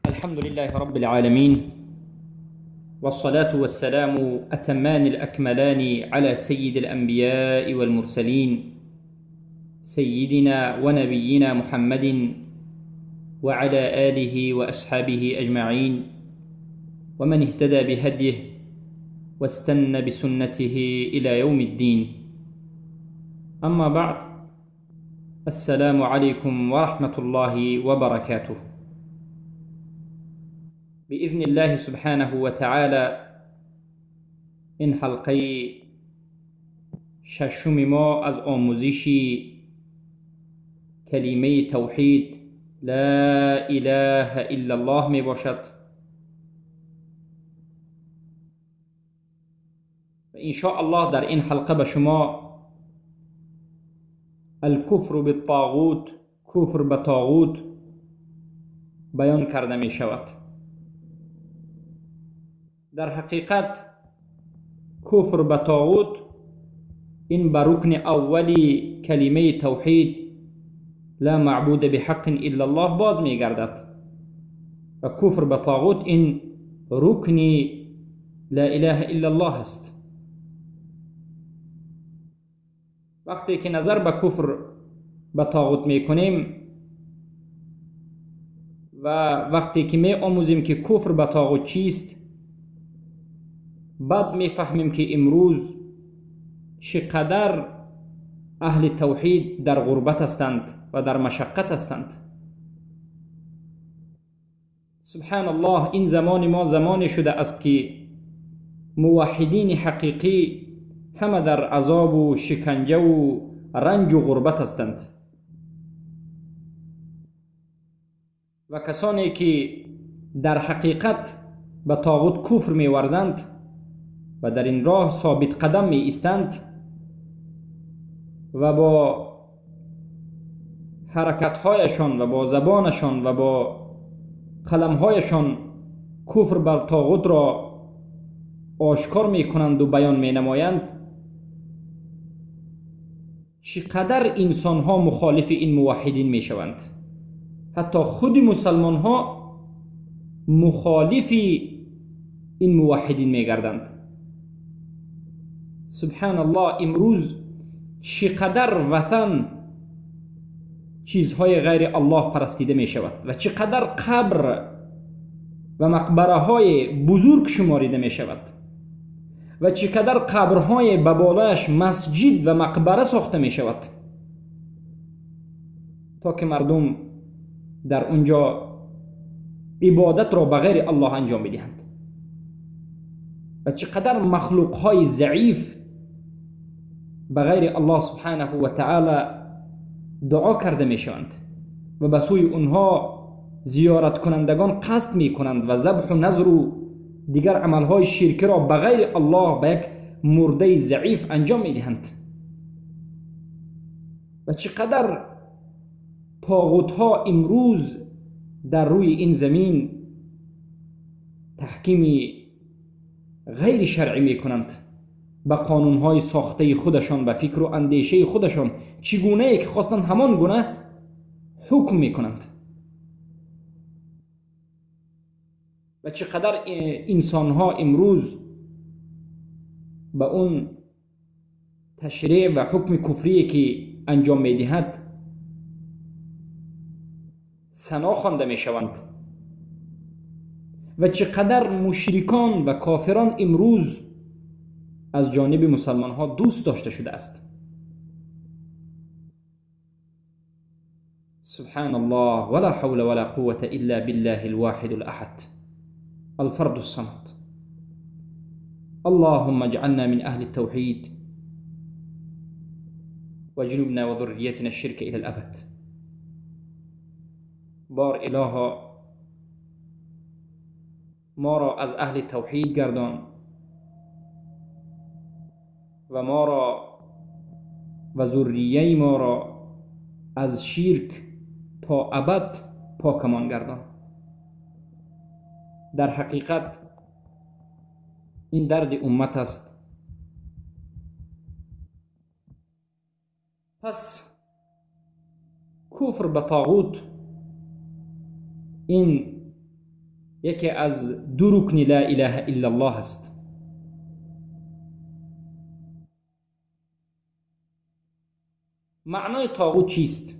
الحمد لله رب العالمين، والصلاة والسلام أتمان الأكملان على سيد الأنبياء والمرسلين، سيدنا ونبينا محمد وعلى آله وأصحابه أجمعين، ومن اهتدى بهديه واستنى بسنته إلى يوم الدين. أما بعد، السلام عليكم ورحمة الله وبركاته. بإذن الله سبحانه وتعالى این حلقه ششم ما از آموزش کلمه توحید لا اله الا الله می باشد و ان شاء الله در این حلقه به شما الکفر بالطاغوت، کفر به طاغوت بیان کرده می شود. در حقیقت کفر به طاغوت این به رکن اولی کلمه توحید لا معبود بحق الا الله باز می گردد و کفر به طاغوت این رکن لا اله الا الله است. وقتی که نظر به کفر به طاغوت می کنیم و وقتی که می آموزیم که کفر به طاغوت چیست، بعد می فهمیم که امروز چقدر اهل توحید در غربت هستند و در مشقت هستند. سبحان الله، این زمان ما زمان شده است که موحدین حقیقی همه در عذاب و شکنجه و رنج و غربت هستند و کسانی که در حقیقت به طاغوت کفر می ورزند و در این راه ثابت قدم می ایستند و با حرکتهایشان و با زبانشان و با قلمهایشان کفر بر طاغوت را آشکار می کنند و بیان می نمایند، چقدر انسان ها مخالف این موحدین می شوند. حتی خود مسلمان ها مخالف این موحدین می گردند. سبحان الله، امروز چقدر وطن چیزهای غیر الله پرستیده می شود و چقدر قبر و مقبره های بزرگ شماریده می شود و چقدر قبرهای به بالایش مسجد و مقبره ساخته می شود تا که مردم در اونجا عبادت را به غیر الله انجام بدهند و چقدر مخلوق های ضعیف به غیر الله سبحانه و تعالی دعا کرده می شوند و به سوی اونها زیارت کنندگان قصد می کنند و ذبح و نذر و دیگر عملهای شرکی را به غیر الله به یک مرده ضعیف انجام می دهند. و چقدر طاغوت ها امروز در روی این زمین تحکیم غیر شرعی می کنند به قانونهای ساخته خودشان، به فکر و اندیشه خودشان، چگونه که خواستند همان گونه حکم می کنند. و چقدر انسان ها امروز به اون تشریع و حکم کفری که انجام می دهد ثنا خوانده می شوند و چقدر مشرکان و کافران امروز از جانب مسلمان ها دوست داشته شده است. سبحان الله، ولا حول ولا قوة الا بالله الواحد الاحد الفرد الصمد. اللهم اجعلنا من اهل التوحید واجنبنا وذريتنا الشرك الى الابد. بار الها، ما را از اهل توحید گردان و ما را و ذریه ما را از شرک تا ابد پاکمان گردان. در حقیقت این درد امت است. پس کفر به طاغوت این یکی از دو رکن لا اله الا الله است. معنای طاغوت چیست؟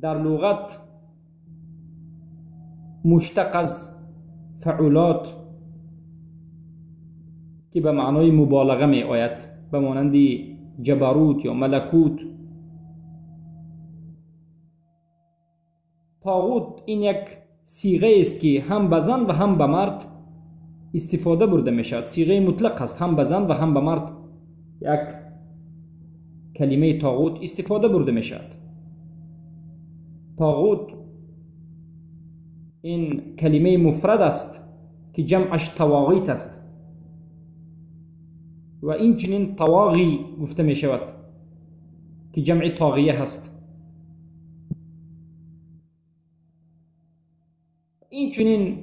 در لغت مشتق از فعولات که به معنای مبالغه می آید، به مانند جبروت یا ملکوت. طاغوت این یک صیغه است که هم به زن و هم به مرد استفاده برده می شود. صیغه مطلق است، هم به زن و هم به مرد یک کلمه طاغوت استفاده برده می شود. طاغوت این کلمه مفرد است که جمعش طواغیت است و این چنین طواغی گفته می شود که جمع طاغیه هست. این چنین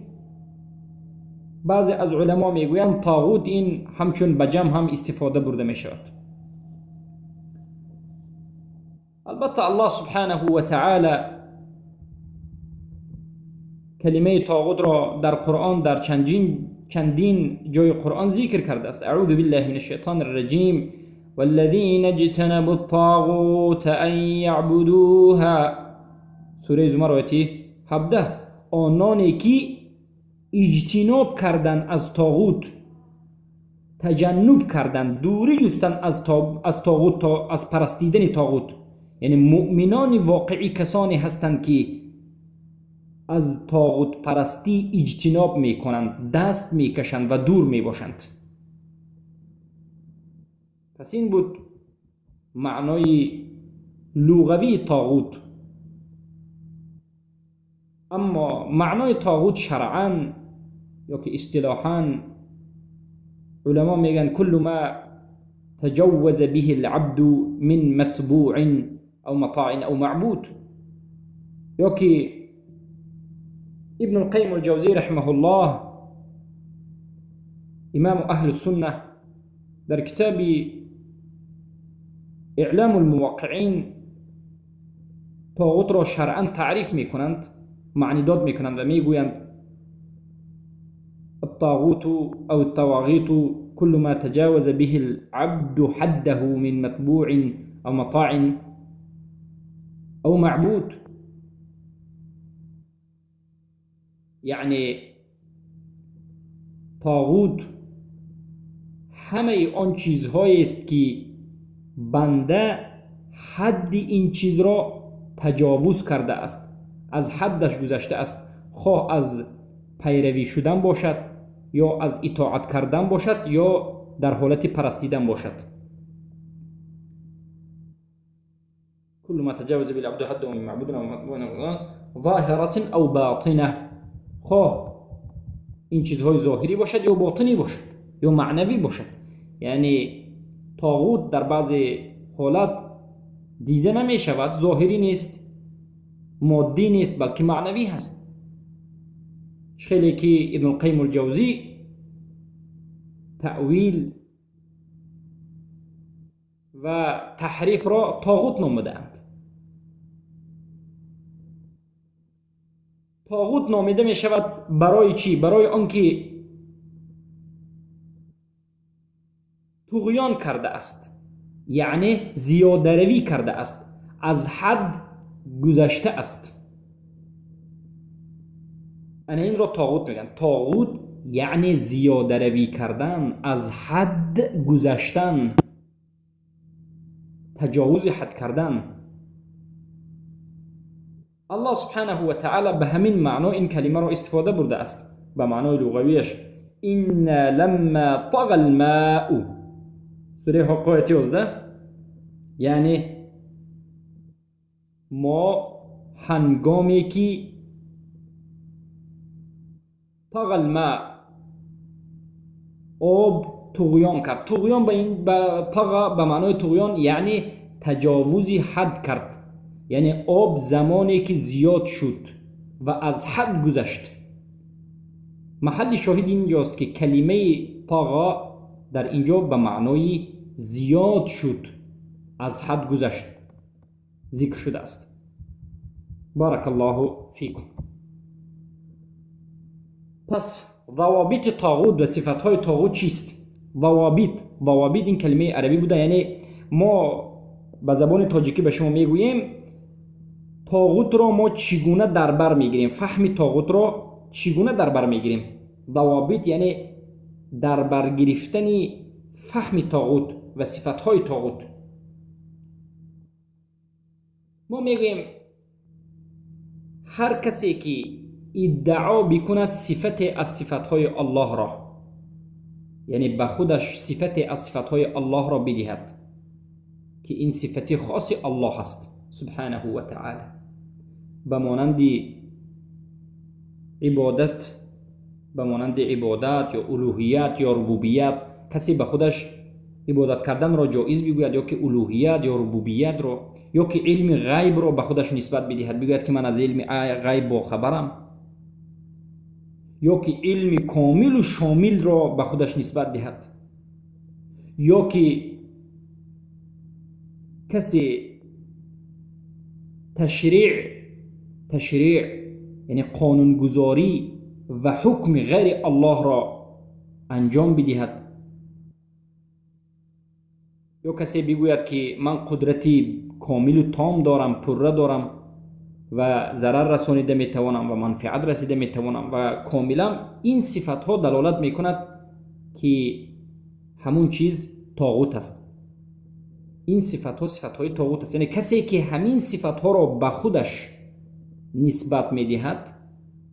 بعضی از علما میگویند طاغوت این همچون به جمع هم استفاده برده می شود. البته الله سبحانه و تعالی کلمه طاغوت را در قرآن در چندین جای قرآن ذکر کرده است. اعوذ بالله من الشیطان الرجیم والذین اجتنبوا الطاغوت ان یعبدوها، سوره زمر آیه 17. آنانی که اجتناب کردن از طاغوت، تجنب کردن، دوری جستن از طاغوت، تا از پرستیدن طاغوت. یعنی مؤمنان واقعی کسانی هستند که از طاغوت پرستی اجتناب میکنند، دست میکشند و دور میباشند. پس این بود معنای لغوی طاغوت. اما معنای طاغوت شرعاً یا که اصطلاحاً علما میگن کل ما تجوز به العبد من متبوع او مطاع او معبود. یا که ابن القیم الجوزی رحمه الله امام اهل السنه در کتاب اعلام الموقعین طاغوت را شرعا تعریف میکنند، معنی داد میکنند و میگویند الطاغوت او الطواغیت كل ما تجاوز به العبد حده من متبوع او مطاع او معبود. یعنی طاغوت همه آن چیزهایی است که بنده حد این چیز را تجاوز کرده است، از حدش گذشته است، خواه از پیروی شدن باشد یا از اطاعت کردن باشد یا در حالت پرستیدن باشد. كل ما تجاوز بالعبد حده من معبود او متبوع ظاهرة او باطنه، خواه این چیزهای ظاهری باشد یا باطنی باشد یا معنوی باشد. یعنی طاغوت در بعض حالت دیده نمی شود، ظاهری نیست، مادی نیست، بلکه معنوی هست. خیلی که ابن القیم الجوزی تأویل و تحریف را طاغوت نامیده‌اند. طاغوت نامیده می شود برای چی؟ برای آنکه طغیان کرده است، یعنی زیاده روی کرده است، از حد گذشته است. انا این را طاغوت میگن. طاغوت یعنی زیاده روی کردن، از حد گذشتن، تجاوز حد کردن. الله سبحانه و تعالی به همین معنا این کلمه را استفاده برده است، به معنای لغویش إنا لما طغى الماء، سوره حقه آیه 11. یعنی ما هنگامی که طغى الماء، آب طغیان کرد. طغیان به این طغى به معنای طغیان یعنی تجاوز حد کرد، یعنی آب زمانی که زیاد شد و از حد گذشت. محل شاهد اینجاست که کلمه طغى در اینجا به معنای زیاد شد، از حد گذشت ذکر شده است. بارك الله فیکم. پس ضوابط طاغوت و صفتهای طاغوت چیست؟ ضوابط این کلمه عربی بوده، یعنی ما به زبان تاجیکی به شما میگوییم طاغوت را ما چگونه در بر میگیریم، فهم طاغوت را چگونه در بر میگیریم. ضوابط یعنی در بر گرفتن فهم طاغوت و صفتهای طاغوت. ما میگوییم هر کسی که ادعا بکند صفت از صفتهای الله را، یعنی به خودش صفت از صفتهای الله را بدهد که این صفت خاص الله است سبحانه و تعالی، به مانند عبادت، به مانند عبادت یا الوهیت یا ربوبیت، کسی به خودش عبادت کردن را جایز بگوید یا که الوهیت یا ربوبیت را، یا که علم غیب را به خودش نسبت بدهد، بگوید که من از علم غیب باخبرم، یا که علم کامل و شامل را به خودش نسبت دهد، یا که کسی تشریع یعنی قانونگذاری و حکم غیر الله را انجام بدهد، یا کسی بگوید که من قدرتی کامل و تام دارم، پره دارم و ضرر رسانیده میتوانم و منفعت رسیده میتوانم و کاملا، این صفت ها دلالت میکند که همون چیز طاغوت است. این صفت ها صفت های طاغوت است، یعنی کسی که همین صفت ها را به خودش نسبت میدهد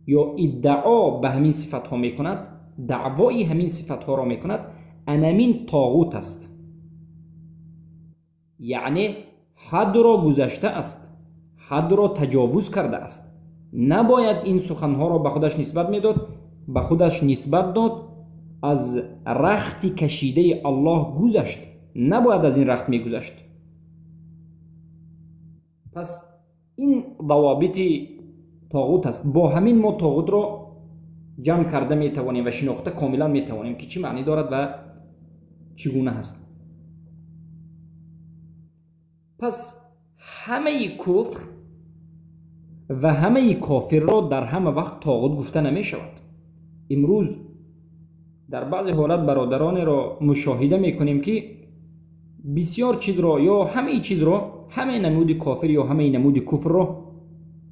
یا ادعا به همین صفت ها میکند، دعوای همین صفت ها را میکند، انمین طاغوت است، یعنی حد را گذشته است، حد را تجاوز کرده است. نباید این سخنها را به خودش نسبت میداد، به خودش نسبت داد، از رخت کشیده الله گذشت، نباید از این رخت میگذشت. پس این ضوابط طاغوت است. با همین ما طاغوت را جمع کرده میتوانیم و شناخته کاملا میتوانیم که چی معنی دارد و چگونه هست. پس همه کفر و همه کافر را در همه وقت طاغوت گفته نمی شود. امروز در بعضی حالت برادران را مشاهده می کنیم که بسیار چیز را یا همه چیز را، همه نمود کافر یا همه نمود کفر را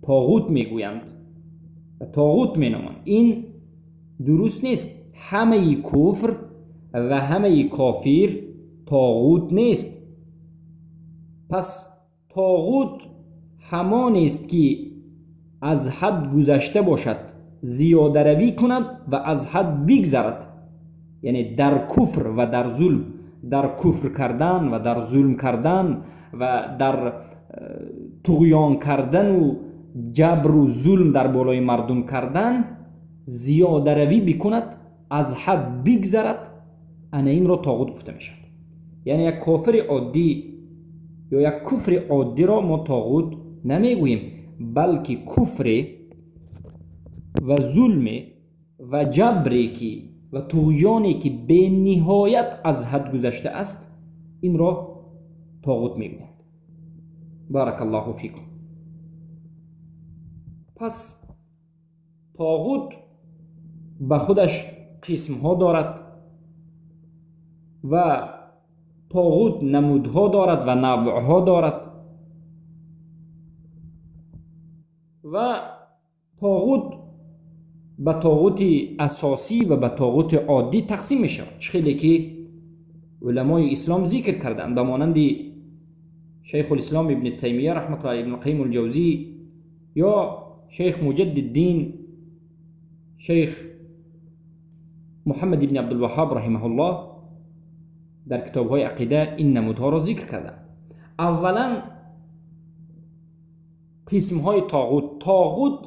طاغوت می گویند و طاغوت می نامند. این درست نیست. همه کفر و همه کافر طاغوت نیست. پس طاغوت همان است که از حد گذشته باشد، زیاده روی کند و از حد بگذرد، یعنی در کفر و در ظلم، در کفر کردن و در ظلم کردن و در طغیان کردن و جبر و ظلم در بالای مردم کردن زیاده روی بکند، از حد بگذرد، انا این را طاغوت گفته می شود. یعنی یک کافر عادی یا یک کفر عادی را ما طاغوت نمیگوییم، بلکه کفر و ظلم و جبری که و طغیانی که به نهایت از حد گذشته است، این را طاغوت میگویند. بارک الله فیکم. پس طاغوت به خودش قسم ها دارد و طاغوت نمودها دارد و نوعها دارد و طاغوت به طاغوت اساسی و به طاغوت عادی تقسیم می شود. خیلی که علمای اسلام ذکر کردند، به مانند شیخ الاسلام ابن تیمیه رحمت الله، ابن قیم الجوزی یا شیخ مجدد الدین شیخ محمد ابن عبدالوهاب رحمه الله، در کتاب های عقیده این نمودها را ذکر کردند. اولا قسم های طاغوت. طاغوت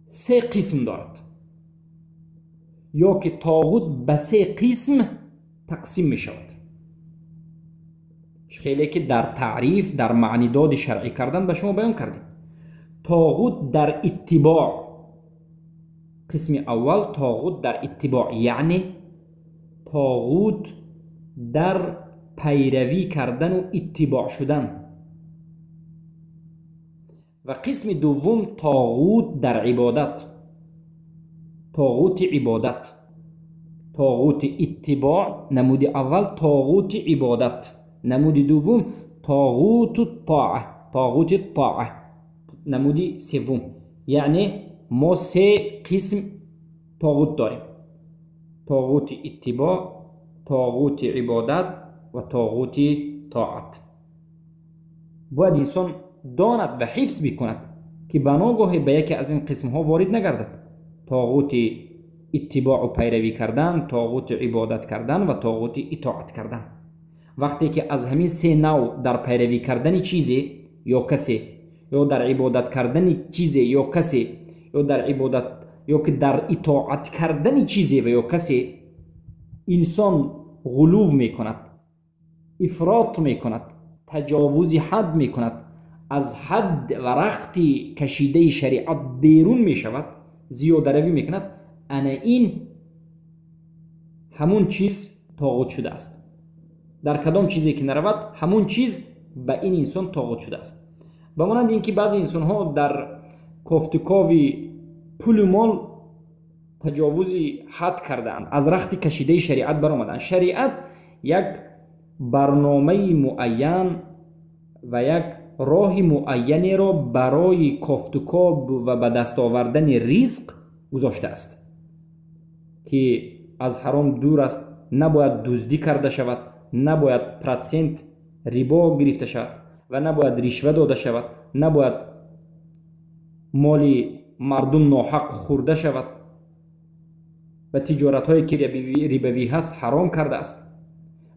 سه قسم دارد، یا که طاغوت به سه قسم تقسیم می شود. خیلی که در تعریف، در معنی داد شرعی کردن به شما بیان کردیم. طاغوت در اتباع، قسم اول طاغوت در اتباع، یعنی طاغوت در پیروی کردن و اتباع شدن. و قسم دوم طاغوت در عبادت، طاغوت عبادت، طاغوت اتباع نمود اول، طاغوت عبادت نمود دوم، طاغوت الطاعه، طاغوت الطاعه نمود سوم. یعنی ما سه قسم طاغوت داریم: طاغوت اتباع، طاغوت عبادت و طاغوت طاعت. باید انسان داند و حفظ بکند که بناگاه به یکی از این قسم ها وارد نگردد. طاغوت اتباع و پیروی کردن، طاغوت عبادت کردن و طاغوت اطاعت کردن. وقتی که از همین سه نوع در پیروی کردن چیزی یا کسی، یا در عبادت کردن چیزی یا کسی، یا در عبادت یا که در اطاعت کردن چیزی و یا کسی انسان غلو میکند، افراط میکند، تجاوز حد میکند، از حد و رخت کشیده شریعت بیرون میشود، زیاده روی میکند، انا این همون چیز طاغوت شده است. در کدام چیزی که نرود همون چیز به این انسان طاغوت شده است. به مانند اینکه بعضی انسان ها در کوفتکاوی پول و مال تجاوز حد کردند، از رخت کشیده شریعت برآمدند. شریعت یک برنامه معین و یک راه معینی را برای کوفتکاب و به دست آوردن رزق گذاشته است که از حرام دور است، نباید دزدی کرده شود، نباید پرسنت ریبا گرفته شود و نباید رشوه داده شود، نباید مال مردم ناحق خورده شود و تجارت هایی که ربوی هست حرام کرده است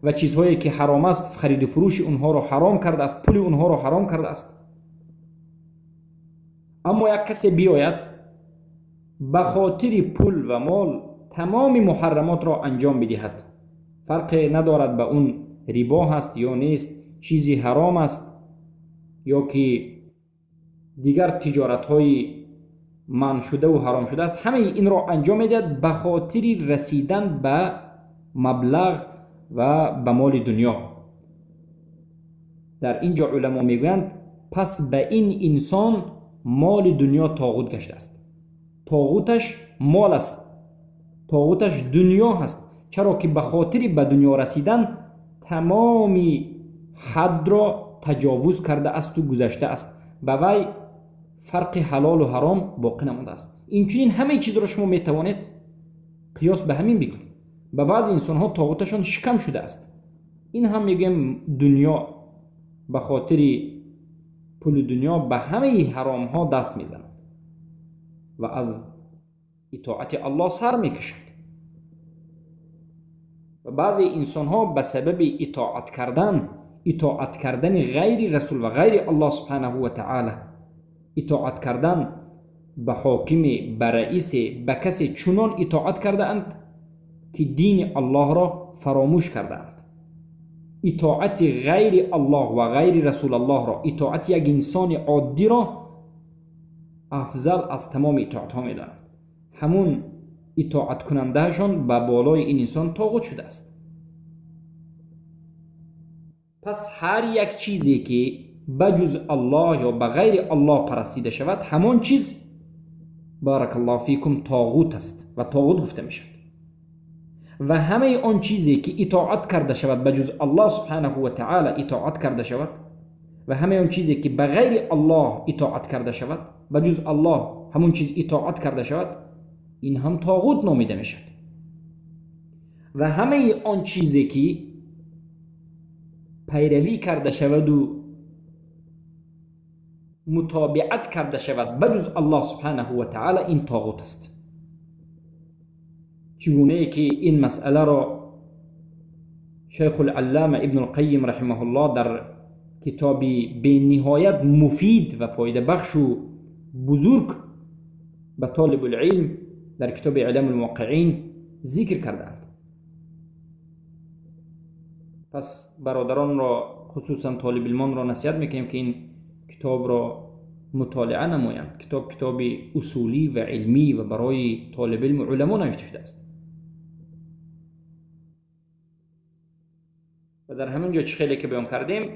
و چیزهایی که حرام است خرید و فروش اونها را حرام کرده است، پول اونها را حرام کرده است. اما یک کسی بیاید به خاطر پول و مال تمام محرمات را انجام بدهد، فرق ندارد به اون ربا هست یا نیست، چیزی حرام است یا که دیگر تجارت های منع شده و حرام شده است، همه این را انجام میدهد به خاطر رسیدن به مبلغ و به مال دنیا. در اینجا علما میگویند پس به این انسان مال دنیا طاغوت گشته است. طاغوتش مال است، طاغوتش دنیا هست، چرا که به خاطر به دنیا رسیدن تمامی حد را تجاوز کرده است و گذشته است، به وی فرق حلال و حرام باقی نمانده است. اینچنین همه چیز را شما میتوانید قیاس به همین بکنید. به بعض انسان ها طاغوتشان شکم شده است. این هم میگیم دنیا، به خاطر پول دنیا به همه حرام ها دست میزند و از اطاعت الله سر میکشد. و بعضی انسان ها به سبب اطاعت کردن غیر رسول و غیر الله سبحانه و تعالی، اطاعت کردن به حاکم، به رئیس، به کسی چنان اطاعت کرده اند که دین الله را فراموش کردند. اطاعت غیر الله و غیر رسول الله را، اطاعت یک انسان عادی را افضل از تمام اطاعت ها میدانند. همون اطاعت کنندهشان به بالای این انسان طاغوت شده است. پس هر یک چیزی که بجز الله یا به غیر الله پرستیده شود، همان چیز بارک الله فیکم طاغوت است و طاغوت گفته می شود. و همه آن چیزی که اطاعت کرده شود بجز الله سبحانه و تعالی اطاعت کرده شود، و همه آن چیزی که به غیر الله اطاعت کرده شود بجز الله همون چیز اطاعت کرده شود، این هم طاغوت نامیده می شود. و همه آن چیزی که پیروی کرده شود و متابعت کرده شود بجز الله سبحانه و تعالی، این طاغوت است. چگونه که این مسئله را شیخ العلامه ابن القیم رحمه الله در کتاب به نهایت مفید و فایده بخش و بزرگ به طالب العلم در کتاب اعلام الموقعین ذکر کردند. پس برادران را خصوصا طالب علمان را نصیحت میکنیم که این کتاب را مطالعه نمایند. کتاب اصولی و علمی و برای طالب علم و علما نوشته شده است. و در همین جا چه خیلی که بیان کردیم،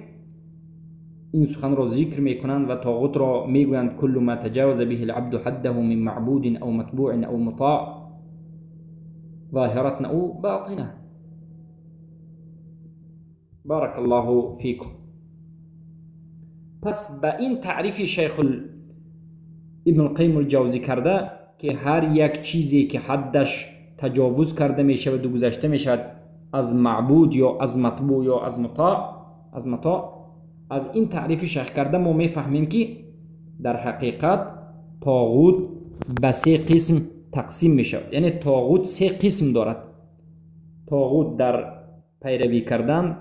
این سخن را ذکر میکنند و طاغوت را میگویند کل ما تجاوز به العبد حده من معبود او متبوع او مطاع ظاهرة او باطنة. بارک الله فیکم. پس به این تعریف شیخ ابن القیم الجوزی کرده که هر یک چیزی که حدش تجاوز کرده می شود و گذشته می شود از معبود یا از مطبوع یا از مطاع، از این تعریف شیخ کرده ما می فهمیم که در حقیقت طاغوت به سه قسم تقسیم می شود. یعنی طاغوت سه قسم دارد: طاغوت در پیروی کردن،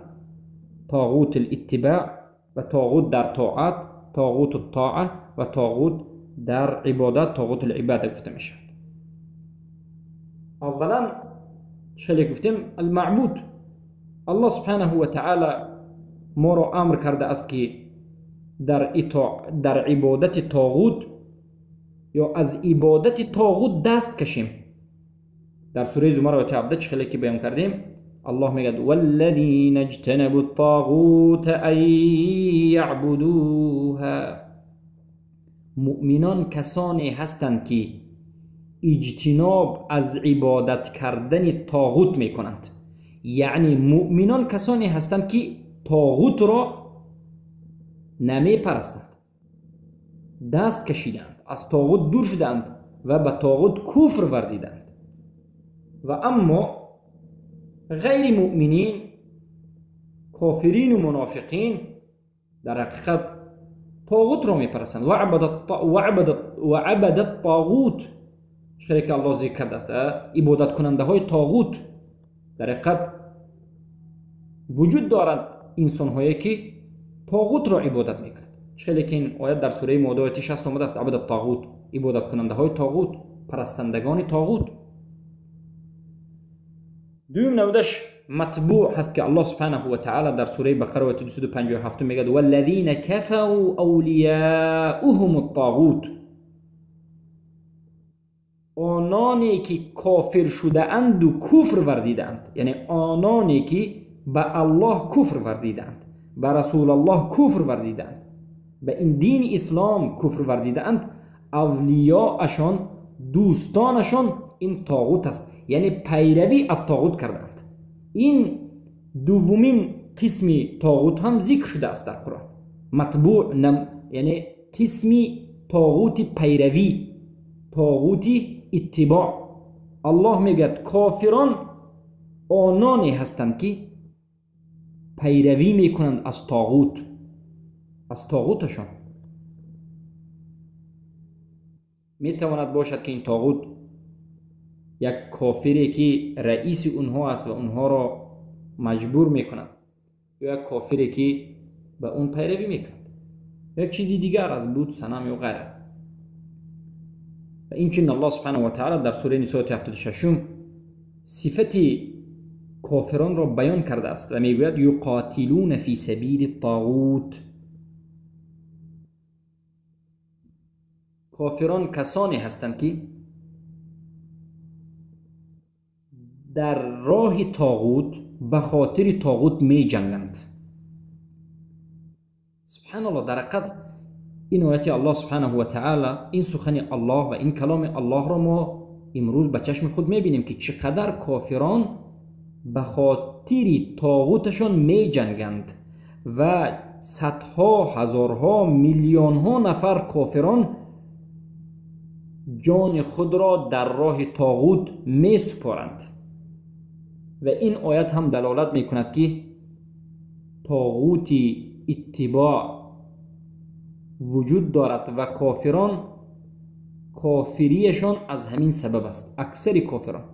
طاغوت الاتباع و طاغوت در طاعت، طاغوت الطاعه و طاغوت در عبادت، طاغوت العباده گفته می شود. اولا چه گفتیم؟ المعبود. الله سبحانه و تعالی ما را امر کرده است که در عبادت طاغوت یا از عبادت طاغوت دست کشیم. در سوره زمر آیه 17 چه که بیان کردیم، الله میگه والذین اجتنبوا الطاغوت ان یعبدوها. مؤمنان کسانی هستند که اجتناب از عبادت کردن طاغوت میکنند. یعنی مؤمنان کسانی هستند که طاغوت را نمی پرستند، دست کشیدند، از طاغوت دور شدند و به طاغوت کفر ورزیدند. و اما غیر مؤمنین، کافرین و منافقین در حقیقت طاغوت را میپرستند. و عبد الطاغوت، چیزی که الله ذکر کرده است، عبادت کننده های طاغوت. در حقیقت وجود دارد انسان هایی که طاغوت را عبادت میکنند. چیزی که این آیت در سوره مائده آیه 60 آمده است، عبد الطاغوت، عبادت کننده های طاغوت، پرستندگان طاغوت. دوم نمودش متبوع هست که الله سبحانه و تعالی در سوره بقره آیه 257 میگه والذین کفروا اولیاؤهم الطاغوت. آنانی که کافر شده اند و کفر ورزیدند، یعنی آنانی که به الله کفر ورزیدند، به رسول الله کفر ورزیدند، به این دین اسلام کفر ورزیدند، اولیاءشان، دوستانشان این طاغوت است، یعنی پیروی از طاغوت کردند. این دومین قسم طاغوت هم ذکر شده است در قرآن، مطبوع، یعنی قسم طاغوت پیروی، طاغوت اتباع. الله میگه کافران آنانی هستند که پیروی میکنند از طاغوت، از طاغوتشان. میتواند باشد که این طاغوت یک کافری که رئیس اونها است و اونها را مجبور میکند، یا یک کافری که به اون پیروی میکند، یک چیزی دیگر از بت، صنم یا غیره. و این چنین الله سبحانه و تعالی در سوره نساء 76 صفت کافران را بیان کرده است و میگوید یقاتلون فی سبیل الطاغوت. کافران کسانی هستند که در راه طاغوت، به خاطر طاغوت می جنگند. سبحان الله، در حقیقت این آیت الله سبحانه و تعالی، این سخن الله و این کلام الله را ما امروز به چشم خود می بینیم که چقدر کافران به خاطر طاغوتشان می جنگند و صدها، هزارها، میلیون ها نفر کافران جان خود را در راه طاغوت می سپارند. و این آیت هم دلالت می کند که طاغوت اتباع وجود دارد و کافران کافریشان از همین سبب است، اکثر کافران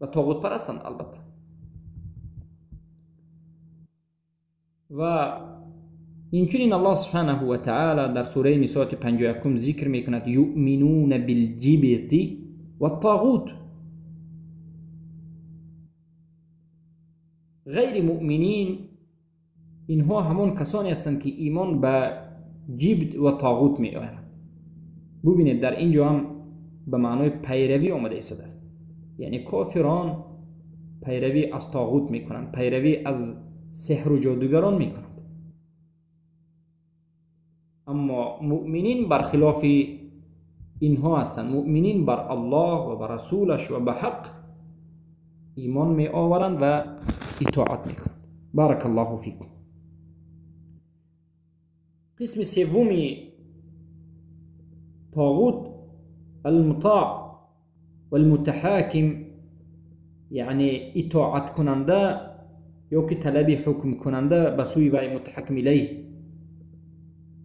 و طاغوت پرستند البته. و اینچنین الله سبحانه و تعالی در سوره نساء 51 ذکر میکند یؤمنون بالجبت والطاغوت. غیر مؤمنین اینها همان کسانی هستند که ایمان به جبت و طاغوت می آورند. ببینید در اینجا هم به معنای پیروی آمده ایستاده است، یعنی کافران پیروی از طاغوت میکنند، پیروی از سحر و جادوگران میکنند. اما مؤمنین برخلاف اینها هستند. مؤمنین بر الله و بر رسولش و به حق ایمان می آورند و اطاعت میکنند. بارک الله فیکم. قسم سومی طاغوت المطاع والمتحاکم، یعنی اطاعت کننده یا که طلب حکم کننده به سوی وی متحکم الیه.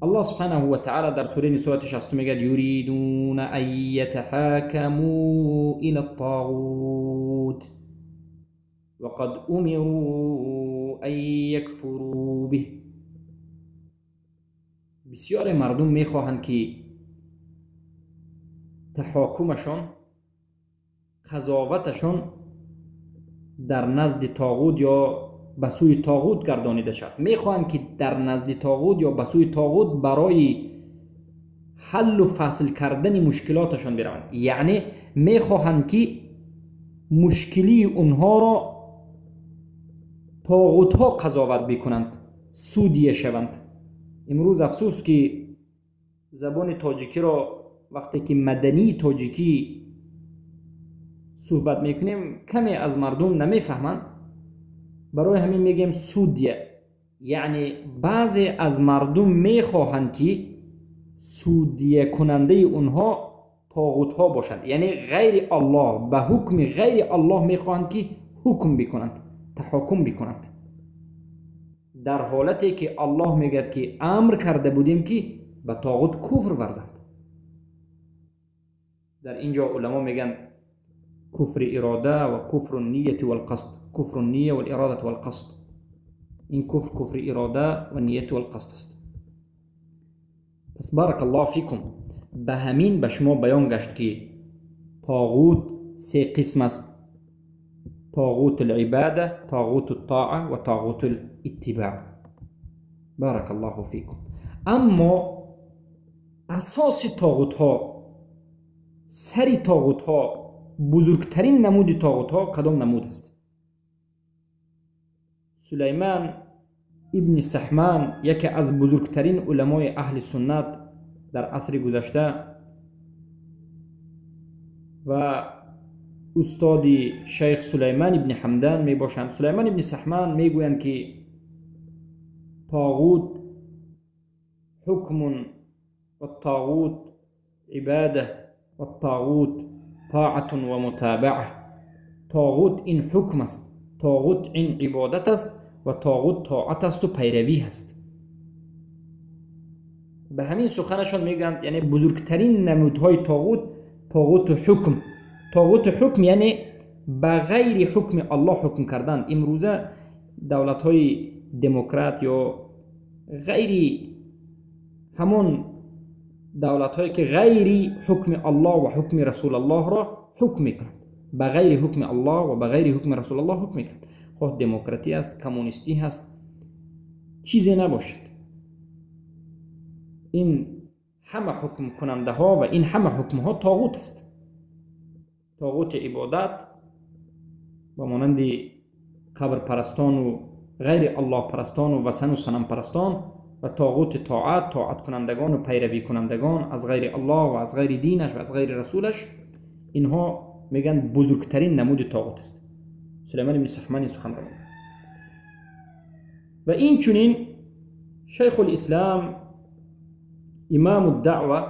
الله سبحانه و تعالی در سوره نساء 60 میگه یریدون ان یتحاکموا الی الطاغوت وقد امروا ان یکفروا به. بسیار مردم میخواهند که تحاکمشان، قضاوتشان در نزد طاغوت یا به سوی طاغوت گردانیده شود. میخواهند که در نزد طاغوت یا به سوی طاغوت برای حل و فصل کردن مشکلاتشان بروند. یعنی میخواهند که مشکلی اونها را طاغوت ها قضاوت بکنند، سودیه شوند. امروز افسوس که زبان تاجیکی را وقتی که مدنی تاجیکی صحبت میکنیم کمی از مردم نمیفهمند. برای همین میگیم سودیه، یعنی بعضی از مردم میخواهند که سودیه کننده اونها طاغوت ها باشند، یعنی غیر الله، به حکم غیر الله میخواهند که حکم بکنند، تحاکم بکنند، در حالتی که الله میگه که امر کرده بودیم که به طاغوت کفر ورزند. در اینجا علما میگن کفر اراده و کفر النیه والقصد، کفر النیه والاراده والقصد. این کفر کفر اراده و نیت والقصد است. پس بارک الله فیکم، به همین به شما بیان گشت که طاغوت سه قسم است: طاغوت العباده، طاغوت الطاعه و طاغوت الاتباع. بارک الله فیکم. اما اساس طاغوت ها، سری طاغوت ها، بزرگترین نمود طاغوت ها کدام نمود است؟ سلیمان ابن سحمان، یکی از بزرگترین علمای اهل سنت در عصر گذشته و استاد شیخ سلیمان ابن حمدان می باشند. سلیمان ابن سحمان می گویند که طاغوت حکم و الطاغوت عباده و الطاغوت طاعت و متابعه. طاغوت این حکم است، طاغوت این عبادت است و طاغوت طاعت است و پیروی است. به همین سخنشان میگن یعنی بزرگترین نمودهای طاغوت، طاغوت حکم. طاغوت حکم یعنی به غیر حکم الله حکم کردن. امروزه دولت های دموکرات یا غیر همون دولت هایی که غیر حکم الله و حکم رسول الله را حکم میکنند، به غیر حکم الله و به غیر حکم رسول الله حکم میکنند، خواه دموکراتی است، کمونیستی هست، چیزی نباشد. این همه حکم کننده ها و این همه حکم ها طاغوت است. طاغوت عبادت و مانند قبر پرستان و غیر الله پرستان و وثن و صنم پرستان، و طاغوت طاعت، طاعت کنندگان و پیروی کنندگان از غیر الله و از غیر دینش و از غیر رسولش، اینها میگن بزرگترین نمود طاغوت است. سلیمان بن سحمان سخن را میگه. و این چنین شیخ الاسلام امام الدعوه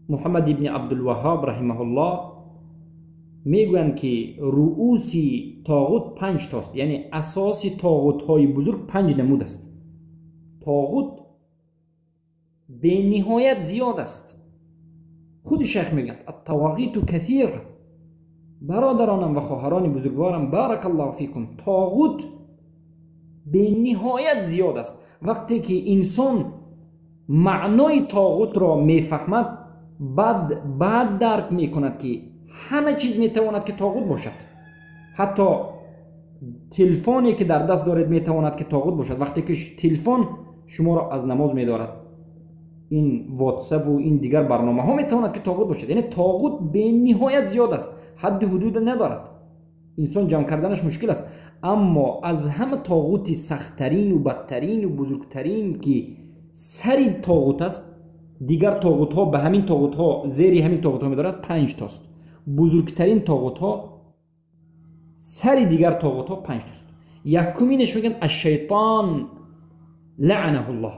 محمد ابن عبدالوهاب رحمه الله میگویند که رؤوس طاغوت 5 تاست، یعنی اساس طاغوت های بزرگ 5 نمود است. طاغوت به نهایت زیاد است. خود شیخ میگن الطواغیت کثیر. برادرانم و خواهران بزرگوارم، بارک الله فیکم، طاغوت به نهایت زیاد است. وقتی که انسان معنای طاغوت را میفهمد، بعد درک میکند که همه چیز میتواند که طاغوت باشد. حتی تلفنی که در دست دارید میتواند که طاغوت باشد. وقتی که تلفن شما را از نماز میدارد، این واتساپ و این دیگر برنامه ها میتواند که طاغوت باشد. یعنی طاغوت به نهایت زیاد است، حد حدود ندارد، انسان جمع کردنش مشکل است. اما از همه طاغوت سختترین و بدترین و بزرگترین که سری طاغوت است، دیگر طاغوت ها به همین طاغوت ها زیر همین طاغوت ها میدارد، 5 تاست. بزرگترین طاغوت ها سری دیگر طاغوت ها 5 تاست. یکمینش میگن الشیطان لعنه الله.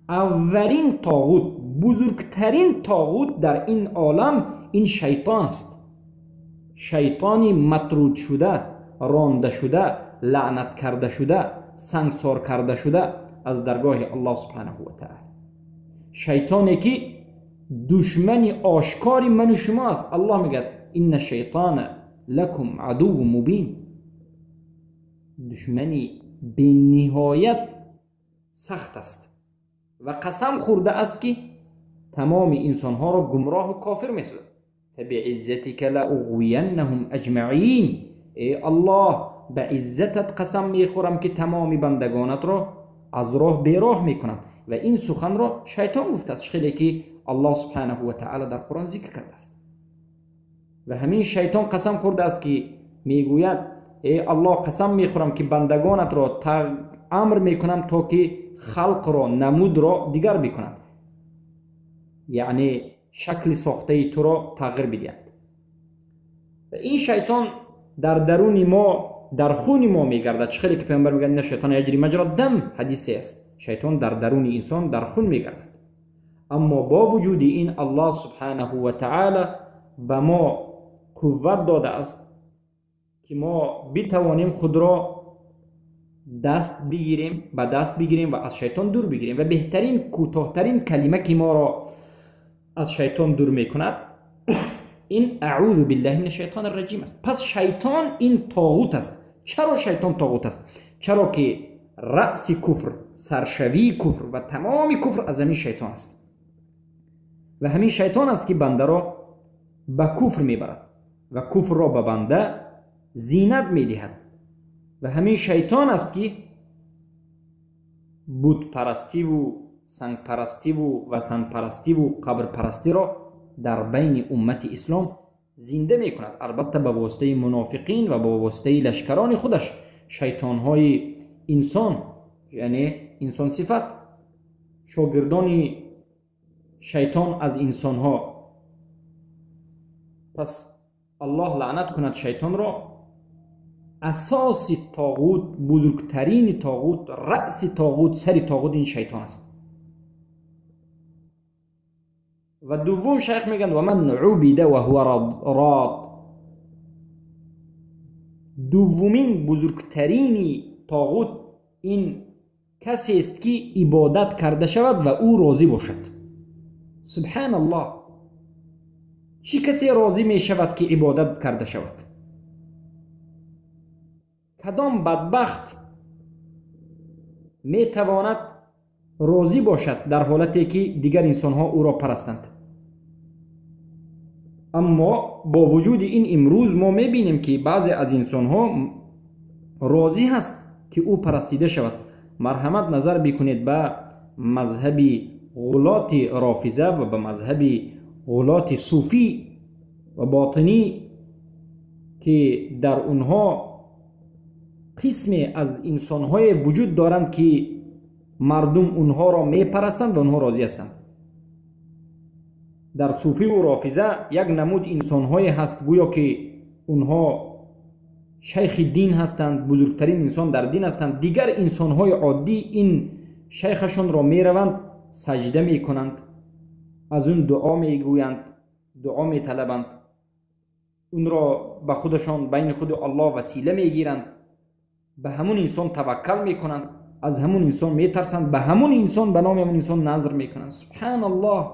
اولین طاغوت، بزرگترین طاغوت در این عالم این شیطان است. شیطانی مطرود شده، رانده شده، لعنت کرده شده، سنگسار کرده شده از درگاه الله سبحانه و تعالی. شیطانی که دشمن آشکار من و شما است. الله میگه ان الشیطان لکم عدو مبین. دشمنی به نهایت سخت است و قسم خورده است که تمام انسانها را گمراه و کافر میسازد. فبعزتک لأغوینهم اجمعین. ای الله، به عزتت قسم میخورم که تمام بندگانت را از راه بیراه میکنند. و این سخن را شیطان گفته است، خیلی که الله سبحانه و تعالی در قرآن ذکر کرده است. و همین شیطان قسم خورده است که میگوید ای الله، قسم میخورم که بندگانت را امر میکنم تا که خلق را، نمود را دیگر بکنند، یعنی شکل ساخته تو را تغییر بدهند. و این شیطان در درون ما، در خون ما میگردد. چه خیلی که پیامبر میگه نه شیطان یجری مجرا دم، حدیث است. شیطان در درون انسان، در خون میگردد. اما با وجود این الله سبحانه و تعالی به ما قوت داده است که ما بتوانیم خود را دست بگیریم، به دست بگیریم و از شیطان دور بگیریم. و بهترین، کوتاهترین کلمه که ما را از شیطان دور میکند این اعوذ بالله من الشیطان الرجیم است. پس شیطان این طاغوت است. چرا شیطان طاغوت است؟ چرا که رأس کفر، سرشوی کفر و تمام کفر از همین شیطان است. و همین شیطان است که بنده را به کفر میبرد و کفر را به بنده زینت میدهد. و همین شیطان است که بت پرستی و سنگ پرستی و وثن پرستی و قبر پرستی را در بین امت اسلام زنده میکند. البته به واسطه منافقین و به واسطه لشکران خودش، شیطان های انسان، یعنی انسان صفت، شاگردان شیطان از انسان ها. پس الله لعنت کند شیطان را. اساس طاغوت، بزرگترین طاغوت، رأس طاغوت، سر طاغوت این شیطان است. و دوم شیخ میگن و من عبد و هو راض. دومین بزرگترین طاغوت این کسی است که عبادت کرده شود و او راضی باشد. سبحان الله، چی کسی راضی می شود که عبادت کرده شود؟ کدام بدبخت می تواند راضی باشد در حالتی که دیگر انسانها او را پرستند؟ اما با وجود این امروز ما می بینیم که بعضی از انسانها راضی هست که او پرستیده شود. مرحمت نظر بکنید به مذهب غلات رافضه و به مذهب غلات صوفی و باطنی که در اونها قسم از انسانهای وجود دارند که مردم اونها را میپرستند و اونها راضی هستند. در صوفی و رافضه یک نمود انسانهای هست گویا که اونها شیخ دین هستند، بزرگترین انسان در دین هستند. دیگر انسانهای عادی این شیخشان را میروند سجده میکنند، از اون دعا میگویند، دعا میطلبند، اون را به خودشان بین خود الله وسیله میگیرند، به همون انسان توکل میکنند، از همون انسان میترسند، به همون انسان، به نام همون انسان نظر میکنند. سبحان الله.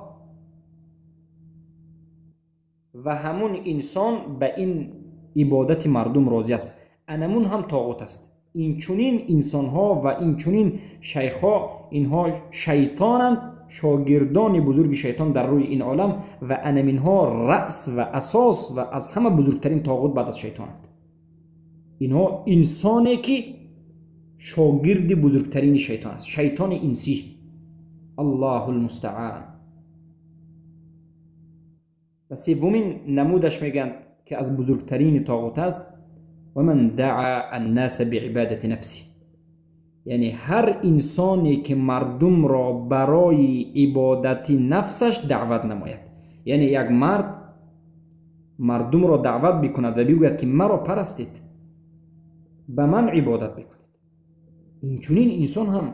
و همون انسان به این عبادت مردم راضی است. انمون هم طاغوت است. این چنین انسان ها و این چنین شیخ ها، اینها شیطانند، شاگردان بزرگ شیطان در روی این عالم، و انمینها رأس و اساس و از همه بزرگترین طاغوت بعد از شیطانند. اینها انسانی که شاگرد بزرگترین شیطان است، شیطان انسی. الله المستعان. و سومین نمودش میگن که از بزرگترین طاغوت است، و من دعا الناس بعبادة نفسه. یعنی هر انسانی که مردم را برای عبادت نفسش دعوت نماید. یعنی یک مرد مردم را دعوت بکند و بگوید که مرا پرستید، به من عبادت بکنید. این چنین انسان هم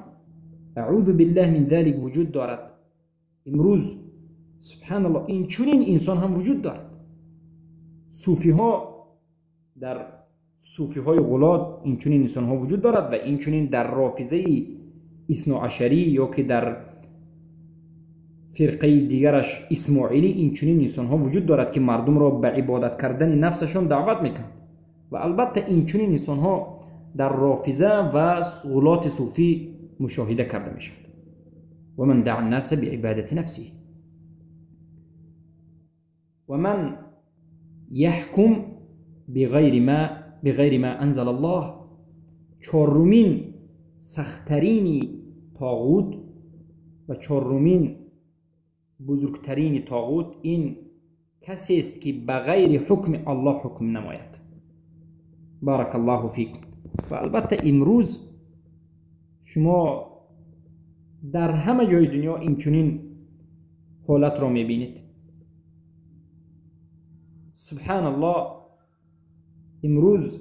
اعوذ بالله من ذلك وجود دارد. امروز سبحان الله این چنین انسان هم وجود دارد. صوفی ها، در صوفی های غلات این چنین انسان ها وجود دارد و این چنین در رافضه اثنا عشری یا که در فرقه دیگرش اسماعیلی این چنین انسان ها وجود دارد که مردم را به عبادت کردن نفسشان دعوت میکنند. و البته این چنین انسان ها در رافضه و غلات صوفی مشاهده کرده می شود. و من دعا الناس بعبادت نفسه و من يحكم بغیر ما انزل الله. چهارمین سختترین طاغوت و چهارمین بزرگترین طاغوت این کسی است که بغیر حکم الله حکم نماید. بارک الله فیکم. و البته امروز شما در همه جای دنیا این چنین حالت را میبینید. سبحان الله، امروز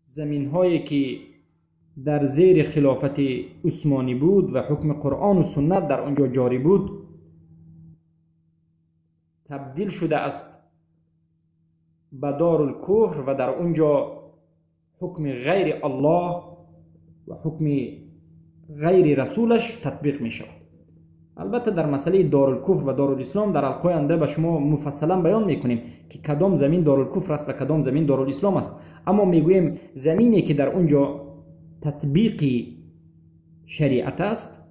زمین هایی که در زیر خلافت عثمانی بود و حکم قرآن و سنت در آنجا جاری بود، تبدیل شده است به دارالکفر و در آنجا حکم غیر الله و حکم غیر رسولش تطبیق می شود. البته در مسئله دارالکفر و دارالاسلام در حلقه آینده به شما مفصلا بیان میکنیم که کدام زمین دارالکفر است و کدام زمین دارالاسلام است. اما میگوییم زمینی که در اونجا تطبیق شریعت است،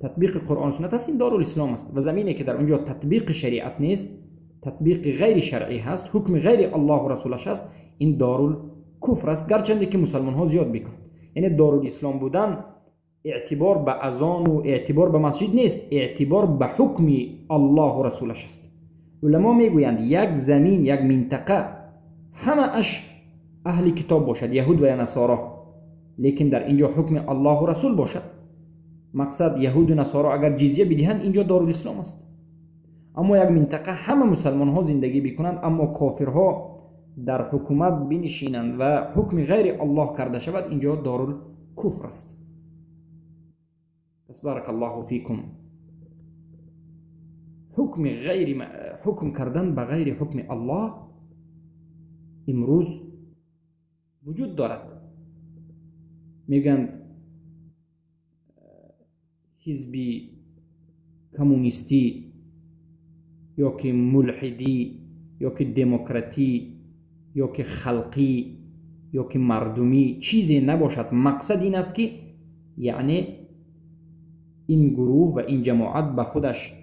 تطبیق قرآن و سنت است، این دارالاسلام است. و زمینی که در اونجا تطبیق شریعت نیست، تطبیق غیر شرعی هست، حکم غیر الله و رسولش است، این دارالکفر است، گرچنده که مسلمان ها زیاد بکنند. یعنی دارالاسلام بودن اعتبار به اذان و اعتبار به مسجد نیست، اعتبار به حکم الله و رسولش است. علما میگویند یک زمین، یک منطقه همه اش اهل کتاب باشد، یهود و یا نصارا، لیکن در اینجا حکم الله و رسول باشد. مقصد یهود و نصارا اگر جزیه بدهند اینجا دارالاسلام است. اما یک منطقه همه مسلمان ها زندگی بکنند اما کافرها در حکومت بنشینند و حکم غیر الله کرده شود، اینجا دارالکفر است. پس بارک الله فیکم، حکم غیر حکم کردن به غیر حکم الله امروز وجود دارد. میگن حزب کمونیستی یا که ملحدی یا که دموکراتی یا که خلقی یا که مردمی چیزی نباشد. مقصد این است که یعنی این گروه و این جماعت به خودش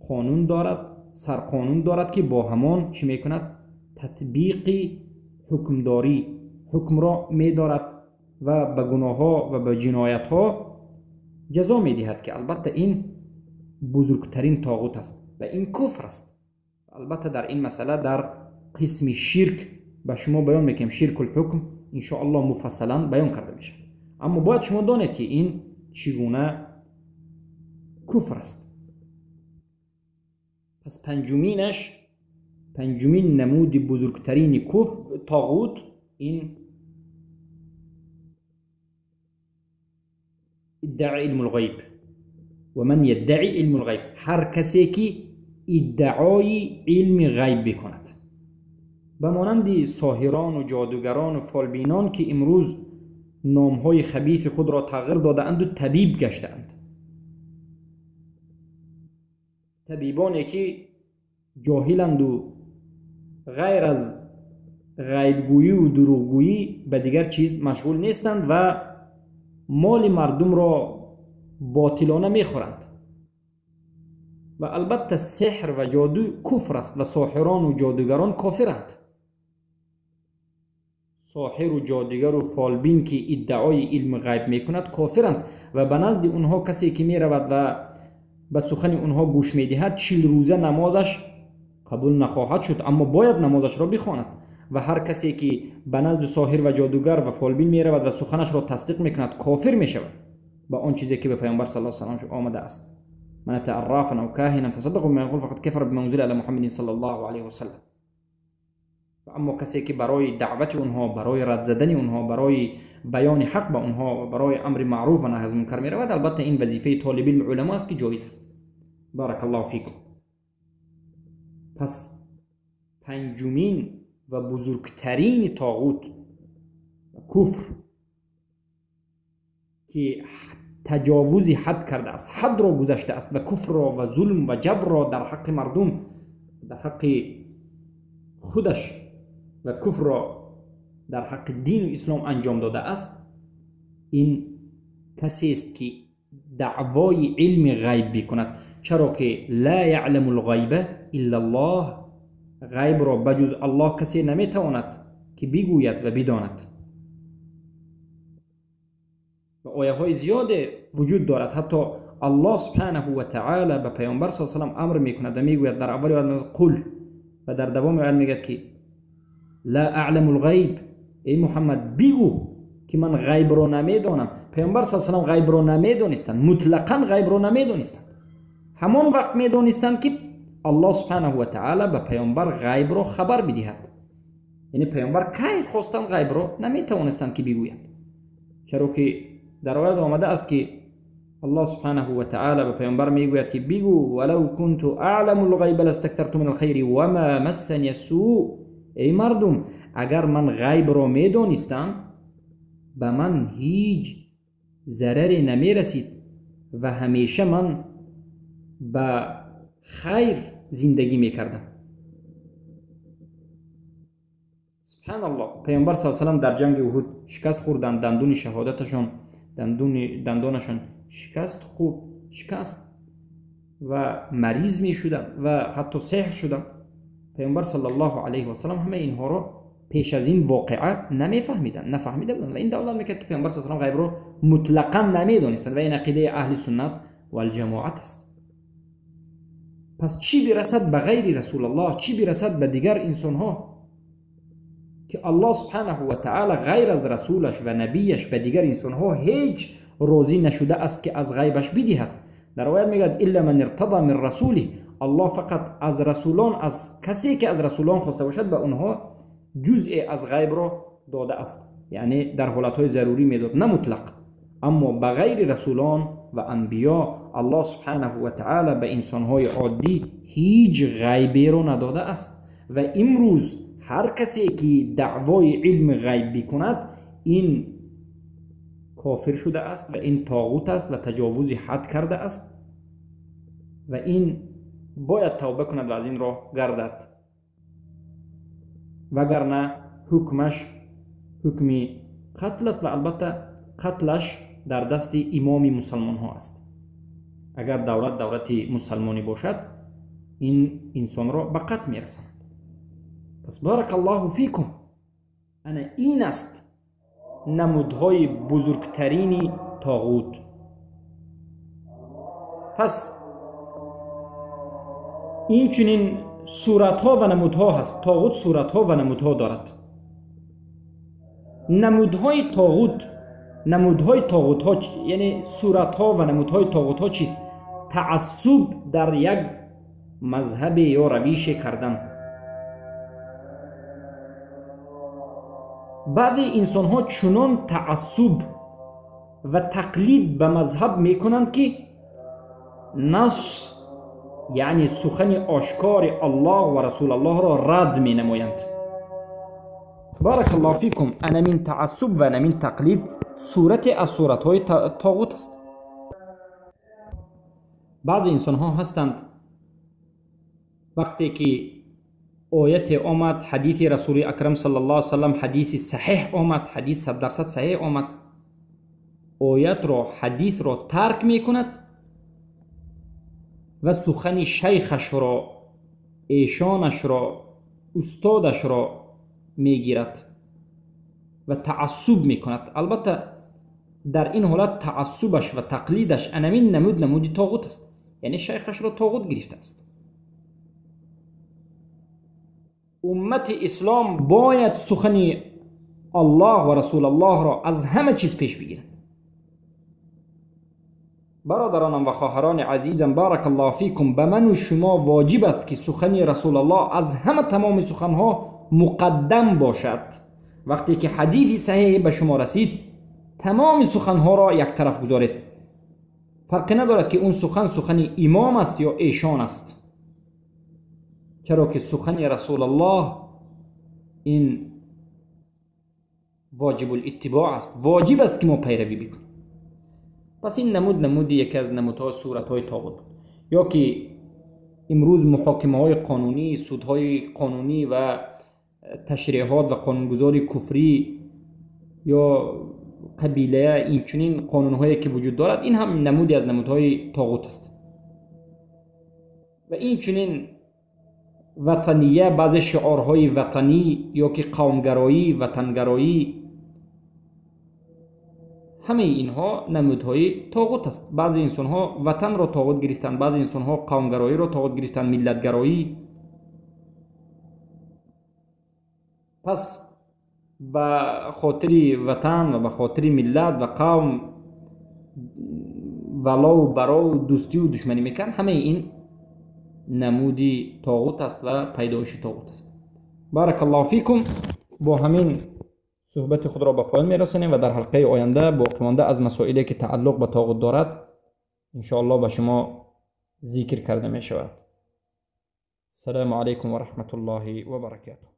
قانون دارد، سرقانون دارد که با همان چی میکند؟ تطبیق حکمداری، حکم را میدارد و به گناه ها و به جنایت ها جزا میدهد که البته این بزرگترین طاغوت است و این کفر است. البته در این مسئله در قسم شرک به شما بیان میکنیم، شرک الحکم ان شاء الله مفصلا بیان کرده میشه. اما باید شما دانید که این چگونه کفر است. پس پنجمین نمود بزرگترین کفر طاغوت این ادعای علم الغیب و من یدعی علم الغیب، هر کسی که ادعای علم غیب بکند، به مانند ساحران و جادوگران و فالبینان که امروز نامهای خبیث خود را تغییر داده‌اند و طبیب گشته‌اند. طبیبانی که جاهلند و غیر از غیبگویی و دروغگویی به دیگر چیز مشغول نیستند و مال مردم را باطلانه میخورند. و البته سحر و جادو کفر است و ساحران و جادوگران کافرند. ساحر و جادوگر و فالبین که ادعای علم غیب میکند کافرند و به نزد اونها کسی که میرود و به سخن اونها گوش میدهد 40 روزه نمازش قبول نخواهد شد، اما باید نمازش را بخواند. و هر کسی که به نزد ساحر و جادوگر و فالبین می رود و سخنش را تصدیق میکند کافر می شود با آن چیزی که به پیامبر صلی الله علیه و سلم آمده است. من اتى عرافا او كاهنا فصدقه بما يقول فقد كفر بما انزل على محمد صلی الله علیه و سلم. و اما کسی که برای دعوت اونها، برای رد زدن اونها، برای بیان حق به اونها و برای امر معروف و نهی از منکر می رود، البته این وظیفه طالب علم علما است که جایز است. بارک الله فیکم. پس پنجمین و بزرگترین طاغوت و کفر که تجاوز حد کرده است، حد را گذشته است و کفر را و ظلم و جبر را در حق مردم، در حق خودش و کفر را در حق دین و اسلام انجام داده است، این کسی است که دعوای علم غیب بکند. چرا که لا یعلم الغیب الا الله، غیب را بجز الله کسی نمیتواند که بگوید و بداند. و آیه های زیاد وجود دارد. حتی الله سبحانه و تعالی به پیامبر صلی الله علیه و سلم امر میکند و میگوید در اول آیه قل و در دوام آیه میگوید که لا اعلم الغیب، ای محمد بگو که من غیب را نمیدانم. پیامبر صلی الله علیه و سلم غیب را نمیدانستند، مطلقا غیب را نمیدانستند. همان وقت میدانستند که الله سبحانه و تعالی به پیامبر غیب را خبر بدهد. یعنی پیامبر کی خواستند غیب را نمیتوانستند که بگویند، چرا که در آیه آمده است که الله سبحانه و تعالی به پیامبر میگوید که بگو ولو كنت اعلم الغیب لاستكثرت من الخیر وما مسنی السوء. ای مردم، اگر من غیب را میدانستم به من هیچ ضرری نمیرسید و همیشه من به خیر زندگی میکردم. سبحان الله. پیامبر صلی الله علیه و سلم در جنگ احد شکست خوردند، دندون شهادتشان، دندانشان شکست خورد، شکست و مریض می شدند و حتی سحر شدند. پیامبر صلی الله علیه و سلم همه اینها را پیش از این واقعه نمیفهمیدند، نفهمیده بودند و این دلالت میکرد که پیامبر صلی الله علیه و سلم غیب را مطلقا نمیدانستند و این عقیده اهل سنت و الجماعت است. پس چی برسد به غیر رسول الله، چی برسد به دیگر انسان ها که الله سبحانه و تعالی غیر از رسولش و نبیش به دیگر انسان ها هیچ راضی نشده است که از غیبش بدهد. در روایت میگه الا من ارتضى من رسوله، الله فقط از رسولان، از کسی که از رسولان خواسته باشد به اونها جزء از غیب را داده است، یعنی در حالتهای ضروری میداد، نه مطلق. اما به غیر رسولان و انبیا الله سبحانه و تعالی به انسانهای عادی هیچ غیبی را نداده است. و امروز هر کسی که دعوای علم غیب بکند این کافر شده است و این طاغوت است و تجاوز حد کرده است و این باید توبه کند و از این راه گردد، وگرنه حکمش حکم قتل است و البته قتلش در دست امام مسلمان ها است. اگر دولت دولت مسلمانی باشد این انسان را به قتل میرساند. پس بارک الله فیکم، انا این است نمودهای بزرگترین طاغوت. پس این چنین صورتها و نمودها هست. طاغوت صورتها و نمودها دارد. نمودهای طاغوت، نمودهای طاغوت ها، یعنی صورتها و نمودهای طاغوت ها چیست؟ تعصب در یک مذهب یا روش کردن. بعضی انسان ها چنان تعصب و تقلید به مذهب میکنند که نص، یعنی سخن آشکار الله و رسول الله را رد می نمایند. بارک الله فیکم. انا من تعصب و انا من تقلید صورت از صورت های طاغوت است. بعضی انسان ها هستند وقتی که آیت آمد، حدیث رسول اکرم صلی الله علیه و سلم، حدیث صحیح آمد، حدیث 100% صحیح آمد، آیت را، حدیث را ترک می کند و سخن شیخش را، ایشانش را، استادش را میگیرد و تعصب میکند. البته در این حالت تعصبش و تقلیدش انمین نمود نمود طاغوت است، یعنی شیخش را طاغوت گرفته است. امت اسلام باید سخن الله و رسول الله را از همه چیز پیش بگیرند. برادرانم و خواهران عزیزم، بارک الله فیکم، به من و شما واجب است که سخن رسول الله از همه تمام سخنها مقدم باشد. وقتی که حدیث صحیح به شما رسید، تمام سخنها را یک طرف گذارید. فرقی ندارد که اون سخن سخن امام است یا ایشان است، چرا که سخن رسول الله این واجب الاتباع است، واجب است که ما پیروی بکنیم. پس این نمود یکی از نمودها صورتهای طاغوت بود. یا که امروز محاکمه های قانونی، سودهای قانونی و تشریعات و قانونگذاری کفری یا قبیله، این چنین قانونهایی که وجود دارد، این هم نمودی از نمودهای طاغوت است. و این چنین وطنیه، بعض شعارهای وطنی یا که قومگرایی، وطنگرایی، همه اینها نمودهای طاغوت است. بعضی انسانها وطن را طاغوت گرفتند، بعضی انسانها قومگرایی را طاغوت گرفتند، ملتگرایی. پس به خاطر وطن و به خاطر ملت و قوم ولا و برا و دوستی و دشمنی میکن، همه این نمودی طاغوت است و پیدایش طاغوت است. بارک الله فیکم. با همین صحبت خود را به پایان میرسانیم و در حلقه آینده باقی مانده از مسائلی که تعلق به طاغوت دارد انشاءالله به شما ذکر کرده می شود. السلام علیکم و رحمت الله و برکاته.